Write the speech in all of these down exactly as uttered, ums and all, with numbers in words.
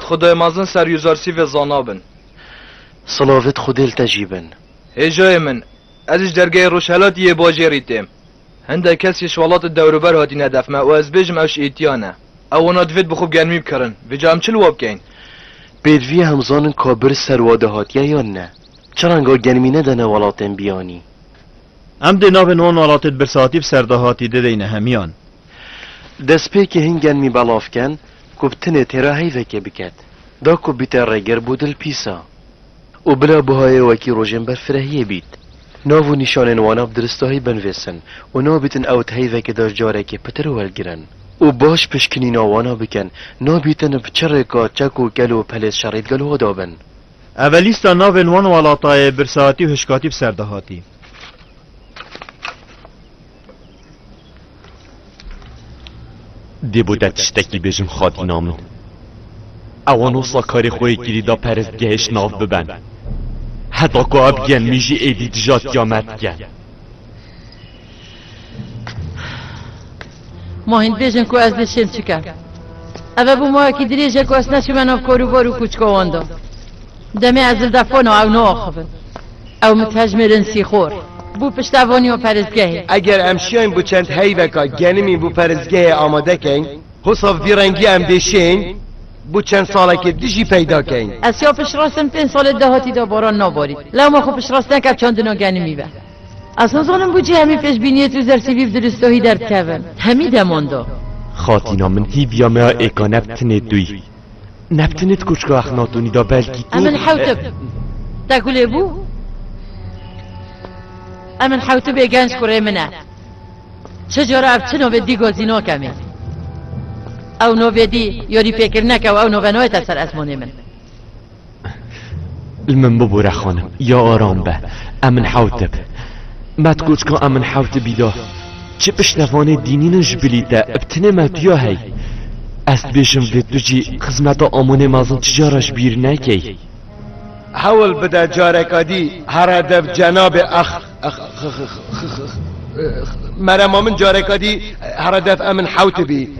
Xwedayê mezin ser Yuzarsîvê zana bin. Silavêt Xwedê li te jî bin. Hêjayê min, ez ji dergehê rojhelatî yê bajêrî têm. Hindek kes yê ji welatê dewrûber hatîne def me û ez bêjim ew ji Êtiya ne. Ew wana divêt bi xwe bi genimî bikirin. Vêca em çi li wa bikeyn? Pêdivî em zanin ka bir ser wa de hatiye yan ne. Çi renga genimî nedene welatên biyanî? Em dê navên wan welatê di birsahatî bi serdahatî de deyne hemiyan. Destpêkê hin genimî belav ken ku bi tinê têra heyvekê biket. Da ku bîte rêgir bo dilpîsa. Û bila buhayê wekî rojên berfirehiyê bît. Nav û nîşanên wana bi diristahî binivîsin û nabîtin ew di heyvekê de ji carekê pitir welgirin. Û baş pişkinîna wana bikin, nabîtin bi çi rêka çek û kel û pelê şerî digel wa da bin. Ev e lîsta navên wan welatayê birsahatî û hişkatî bi serdahatî. Dê bo te tiştekî bêjim xatîna min. Ewan wisa karê xwe yê kirî da perestgehê ji nav biben. Heta ku ev genimî jî êdî dija tiya me dike. Ma hîn bêjin ku ez dê şêm çi kem. Ev e bû mawekî dirêj e ku ez neçime nav karûbar û kûçka wan de. Demê ez li defona ew naaxivin. Ew min tejmêrin sîxor. Bû piştevaniya perestgehê. Eger em şiyayn bo çend heyveka genimî bo perestgehê amade keyn, hosav vî rengî em dê şên bo çend salekê di jî peyda keyn. Ez ya piştrast im pênc salê dahatî de baran nabarît. Lewma xwe piştrast neke ev çandina genimî be. Ez nizanim bo çi hemî pêşbîniyê tu zersîvî bi diristahî derdikevin. Hemî deman de. Xatîna min hîviya me ya êkane bi tinê tu yî. Ne bi tinê di kûçka Exnatonî de belkî tu. Emin Hewtib. Te gulê bû? Emin Hewtibê genc kurê min e. Çi cara ev çi navê dî gazî nakemê. Ew navê dî yarî pêkirine ke ew navê nayête ser ezmanê min. Li min bibore xanim, ya aram be. Emin Hewtib. Me di kûçka Emin Hewtibî de çi piştevanê dînînin ji bilî te, bi tinê me tu ya hey. Ez dibêjim vê tu jî xizmeta Amonê mezin çi cara ji bîr nekey. Hewl bide careka dî here dev cenabê ex, ex, ex, ex, ex, ex, ex, merema min careka dî here dev Emin Hewtibî.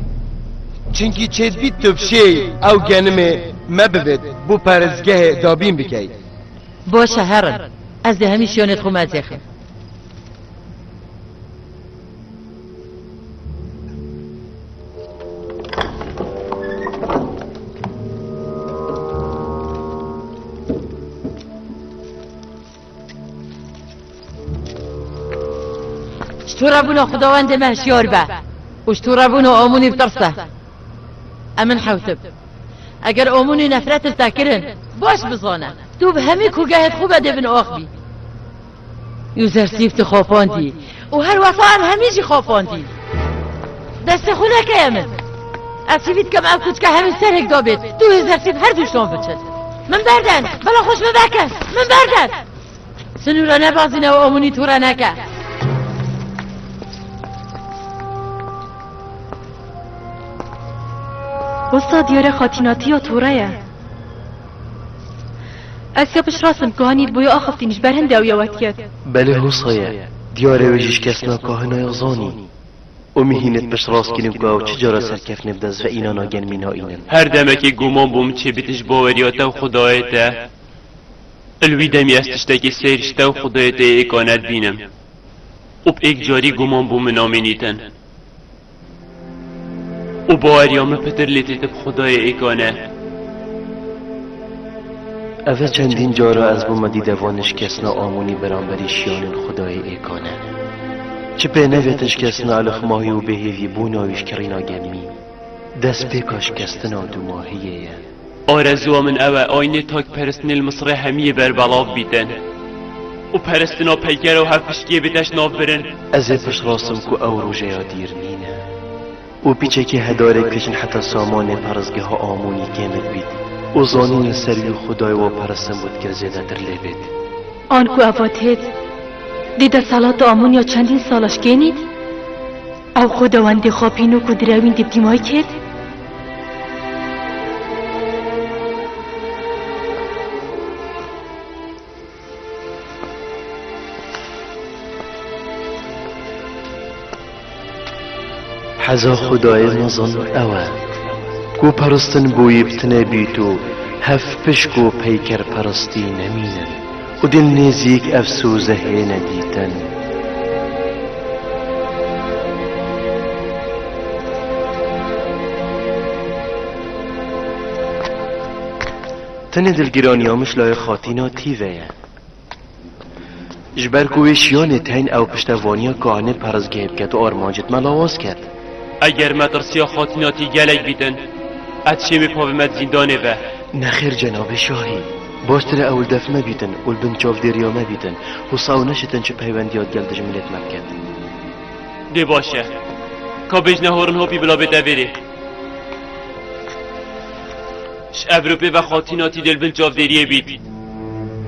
Çinkî çêdibît tu bi şêy ew genimê me bivêt bo perestgehê dabîn bikey. Baş e, herin. Ez dê hemî şiyanêt xwe mezêxim. Ji torebûna Xwedawendê me hişyar be û ji torebûna Amonî bitirse. Emin Hewtib. Eger Amonî nefret li te kirin, baş bizane. Tu bi hemî kûgehêt xwe be dê bin ax bî. Yuzersîf tu xapandî û her wesa em hemî jî xapandîn. Destê xwe neke Emin. Ez hîvî dikim ev kûçke hemî serek da bêt. Tu Yuzersîf her du şan biçin. Min berden. Bela xwe ji min veke. Min berden. Sinûra nebazîne û Amonî tûre neke. Wisa diyar e xatînatiya tûre ye. Ez ya piştrast im ku hanî di boya axiftin ji ber hindê ew ya we diket. Belê hosa ye. Diyar e wê jî ji kesna kahina ya zanî. Û min hîn ê piştrast kirin ku ew çi cara serkeftinê bi dest ve înana genimî naînin. Her demekê guman bûm çêbîtin ji baweriya te û Xwedayê te. Li wî demî ez tiştekî seyr ji te û Xwedayê te yê êkane dibînim. Û bi êk carî guman bû min namînîtin. Û baweriya min pitir lê têtib Xwedayê êkane. Ev e çendîn cara ez bûme dîdevanê ji kesna Amonî beramberî şiyanên Xwedayê êkane. Çi pê nevêtin ji kesna elixmahî û bêhêvî bûna wî ji kirîna gemî. Destpêka şikestina dûmahiyê ye. Arezuwa min ew e, aynê takperestinê li Misirê hemiyê berbelav bîtin û perestina peyker û hevpişkiyê bête ji nav birin. Ez ê piştrast im ku ew rojeya dîr nîne û pîçekê hedarê kişin heta samanê perestgeha Amonî kêm bibît û zanîn li ser wî Xwedayê wa perestin bû dikir zêdetir lê bêt. An ku eva têt, dê desthilata Amonî ya çendîn sala ji kê nît? Ew xwedawendê xapînok û direwîn dê bi dîmayî kêt? Heza Xwedayê mezin ew e. Ku peristin bo wî bi tine bît û hevpişk û peykerperistî nemînin û dê li nêzîk ev soze hêne dîtin. Tenê dilgiraniya min ji layê xatîna tî ve ye. Ji ber ku wê şiyanê teyn ew piştevaniya kahinê peristgehê biket û armancê me lawaz ket. Eger metirsiya xatîna tî gelek bîtin, ez şêmê pavê me di zîndanê ve. Nexêr cenabê şahî. Baştir e ew li def me bîtin û li bin çavdêriya me bîtin û saw neşitin çi peywendiya digel dijminêt me biket. Dê baş e. Ka bêjine horin hopî bila bête vêrê. Ji evrûpê ve xatîna tî dê li bin çavdêriyê bît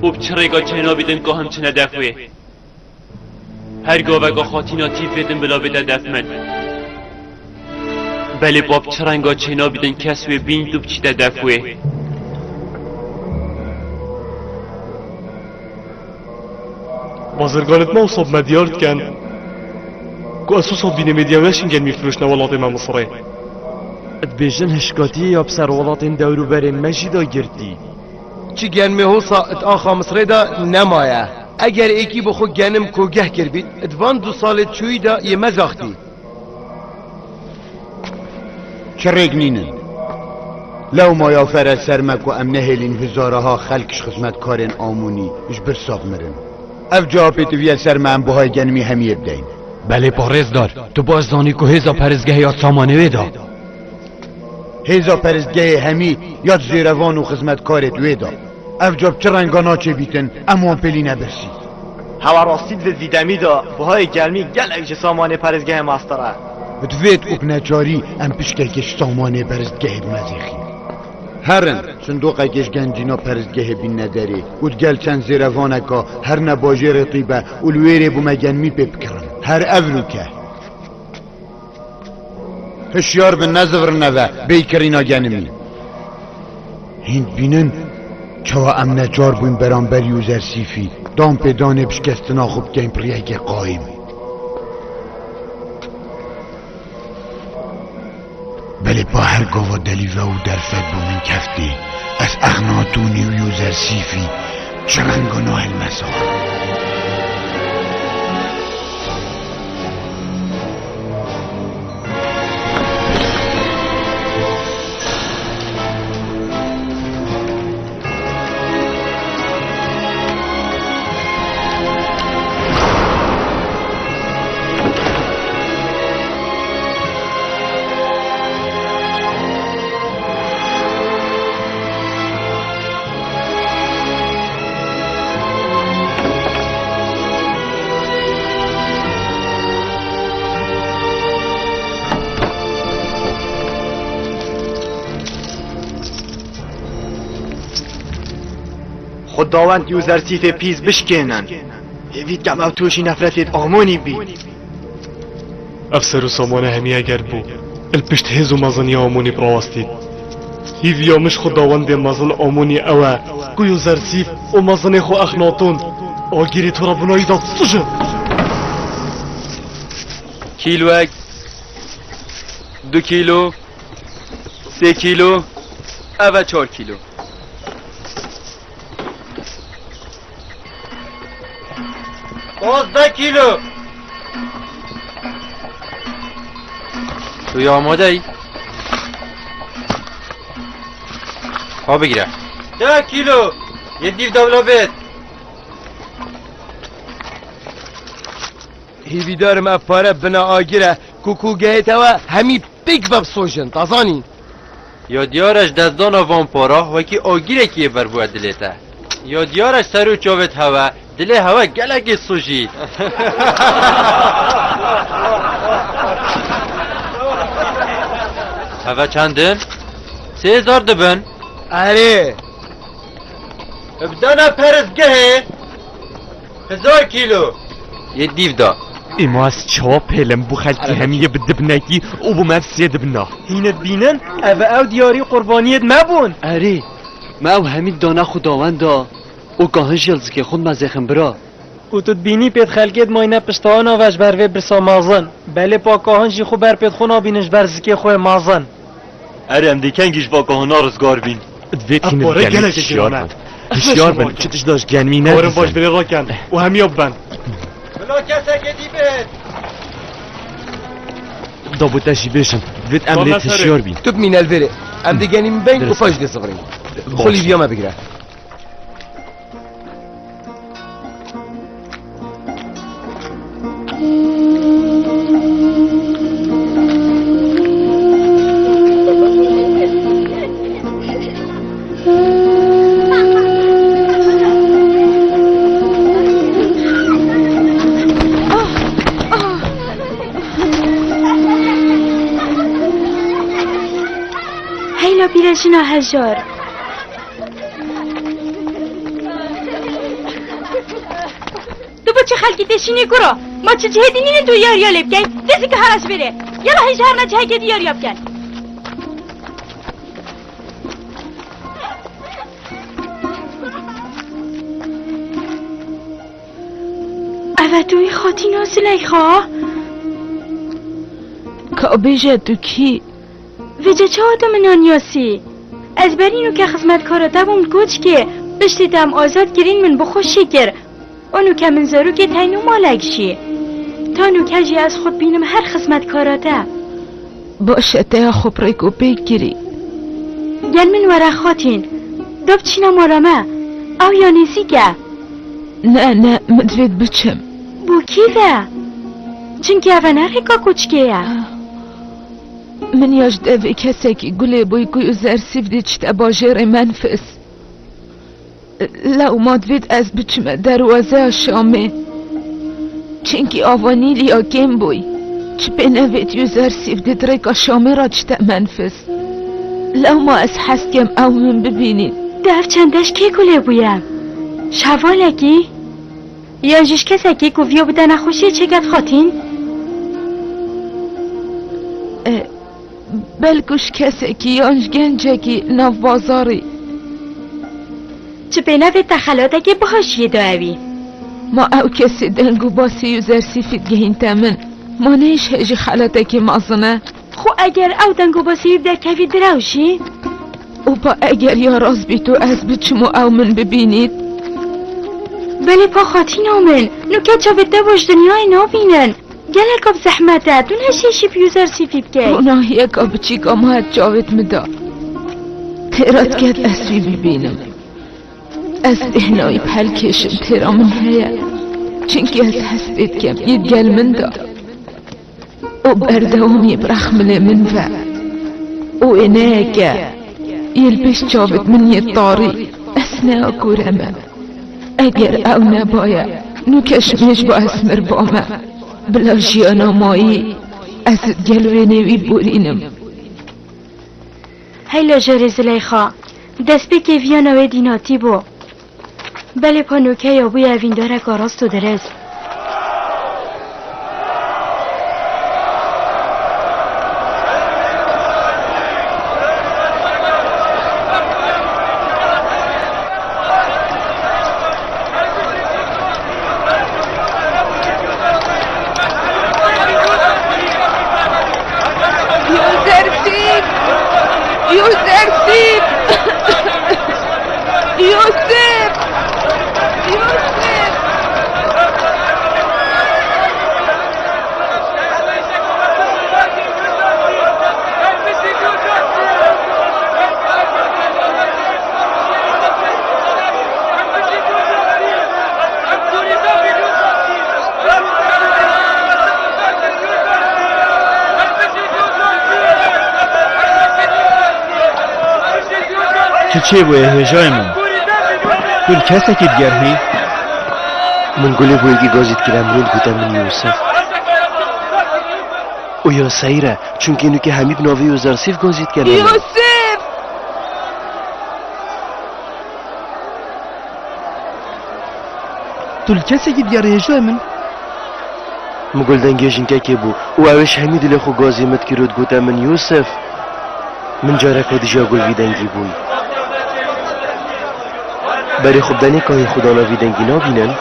û bi çi rêka çênabîtin ka him çine def wê. Her gaveka xatîna tî fêtin bila bête def min. Belê pa bi çi renga çênabîtin kes wê bîn tu biçîte def wê. Bazirganêt me wisa bi me diyar dikin ku ez wisa bînê mêdiya weşên genmî firoşne welatê me Misirê. Dibêjin hişkatiyê ya bi ser welatên dewrûberên me jî de girtî. Çi genmê hosa it axa Misirê de nemaye. Eger êkî bi xwe genim kogeh kiribît, it van du salê çûyî de yê me zaxtî. Çi rêk nînin. Lewma ya fere ser me ku em nehêlîn hezaraha xelk ji xizmetkarên Amonî ji birsa bimirin. Ev ca pêtiviye ser me em buhayê genimî hemiyê bideyn. Belê parêzdar, tu baş zanî ku hêza peristgehê ya samanê wê da. Hêza peristgehê hemî ya di zêrevan û xizmetkarêt wê da. Ev ca bi çi renga naçêbîtin, em wan pêlîne birsî. Hewa rastî di vê demî de buhayê germî gelek ji samanê peristgehê mastir e. Divêt û bi neçarî em pişkekê ji samanê peristgehê bimezêxîn. Herin, sindoqekê ji gencîna peristgehê bînne derê û digel çend zêrevaneka herine bajêrê tîbe û li wêrê bo me genmî pê bikirin. Her evrûke. Hişyar bin, nezivirine ve bêyî kirîna genimî. Hîn dibînin çawa em neçar bûyn beramber Yûzersîfî dan pê danê bi şikestina xwe bikeyn bi riyekê qayîm. Belê pa her gava delîve û derfet bo min keftê. Ez Exnatûnî û Yûzersîfî çi renga nahêlme sar. Xwedawend Yûzersîfê pîs bişkênin. Hêvî dikem ew tûşî nefretê Amonî bî. Ev ser û samane hemî eger bû, li pişt hêz û meziniya Amonî bi rawestî. Hîviya min ji Xwedawendê mezin Amonî ew e ku Yûzersîf û mezinê xwe Exnatûn agirê tora binayî de sujin. Kîloek, du kîlo, sê kîlo, ev e çar kîlo. Pazdeh kîlo. Tu ya amade yî? Ha bigire. Deh kîlo. Yê dîv dewla bêt. Hîvîdar im ev pare bina agir e ku ku gehê te we hemî pêk ve bisojin, te zanî? Ya diyar e ji destdana van para wekî agirekî yê ber bûye dilê te. Ya diyar e ji ser û çavêt hewe, dilê hewe gelekî sojî. Heve çend in? Sê hezar dibin. Erê. Bi dana peristgehê. Hezar kîlo. Yê dîv da. Îma ez çawa pêlim bû xelkî hemiyê bi dibnekî û bû mevsiyê dibna. Hîn dibînin, ev ew diyarî qurbaniyêt me bûn. Erê, me ew hemî dana xwedawenda û kahin jî li zikê xwe mezêxin bira. Û tu dibînî pêt xelkêt mayne piştana ve ji ber vê birsa mezin. Belê pa kahin jî xwe ber pêt xwe nabînin ji ber zikê xwe mezin. Erê, em dê kengî ji vaka hona rizgar bîn. Divê Ev tînin pare gelek gelekê hişyar girane. Bin. Hişyar bin, çi tişt da ji genmî ne. Karin baş dizin. Birê raken û hemiya biben. Bila kesekê dî bin. Da bo te jî bêjim. Divêt em lê hişyar bîn. Tu bimîne li vêrê. Em dê genî min beyn û paş dê sivirîn. Xwe lîviya me bigire. Heyla pîrejina hejar. Tu bi çi xelkî tê şînî kuro? Ma çi cihê dî nînin tu yariya lê bikey? Dê zî ke here ji vêrê. Yala hêj herine cihekê dî yariya bikin. Ev e tu yî xatîna Zileyxa? Ka bêje tu kî? Vêca çawa tu min aniyasî? Ez berî nûke xizmetkara te bûm li koçkê. Piştî te em azad kirîn min bi xweşî kir. Û nûke min zarokê teyn û malek jî. Ta nûke jî ez xwe dibînim her xizmetkara te. Baş e, te ya xwe bi rêk û pêk kirî. Gel min were xatîn. Da biçîne mala me. Ew ya nêzîk e. Ne, ne, min divêt biçim. Bo kî ve? Çimkî ev e ne rêka koçkê ye. Min ya ji devê kesekî gulê bûy ku Yuzersîf diçite bajêrê Menfis. Lewma divêt ez biçime derwazeya Şamê. Çimkî ava Nîlî ya kêm bûy. Çi pê nevêt Yuzersîf dit rêka Şamê re diçite Menfis. Lewma ez hez dikem ew min bibînîn. Tu ev çend deş kê gulê bûye? Ji hevalekî? Yan jî ji kesekî ku viya bi te nexweşiyê çêket xatîn? E, belku ji kesekî yan ji gencekî nav bazarî. Çi pê nevê te xelatekê biha jiyê da ewî. Ma ew kesê deng û basê Yuzersîfî digehînte min. Ma ne ji hejî xelatekê mezin e? Xwe eger ew deng û basê wî bi derkevî direw jî? Û pa eger ya rast bît û ez biçim û ew min bibînît? Belê pa xatîna min, nûke çavê te baş dinyayê nabînin. Geleka bi zehmet e, tu neşêşî bi Yuzersîfî bikey. Gunahiyeka biçîka ma het çavêt min de. Têra diket ez wî bibînim. Ez bêhna wî bi helkêşim, têra min heye. Çimkî ez hestê dikem, yê digel min de. Û berdewamî bi rexmilê min ve. Û êneyeke yê li pêş çavêt min yê tarî, ez neya kûre me. Eger ew nebaye, nûke ji mêj ba ez mirba me. Bila jiyana mayî, ez digel wênê wî borînim. Heyla jêrê Zileyxa, destpêkê viyana wê dînatî bû. Belê pa nûke ya bûye evîndareka rast û dirêz. Yûzersîf! Yûzersîf! Yûsif! Yûsif! Çi çêbûye hêjayê min? Tu li kesekî digerhî? Min gulê bûyekî gazî dikir, em rûn dikute min Yûsif. Û ya seyr e, çunkî nûke hemî bi navê Yûzersîf gazî dikene min. Yûsif! Tu li kesekî digerî hêjayê min? Min gul dengê jinkekê bû û ew ê ji hemî dilê xwe gazê min dikir û digote min Yûsif. Min careka dijiya gul vî dengî bûy. Berê xwe bi denê kahê xwe dana vî dengî nabînin?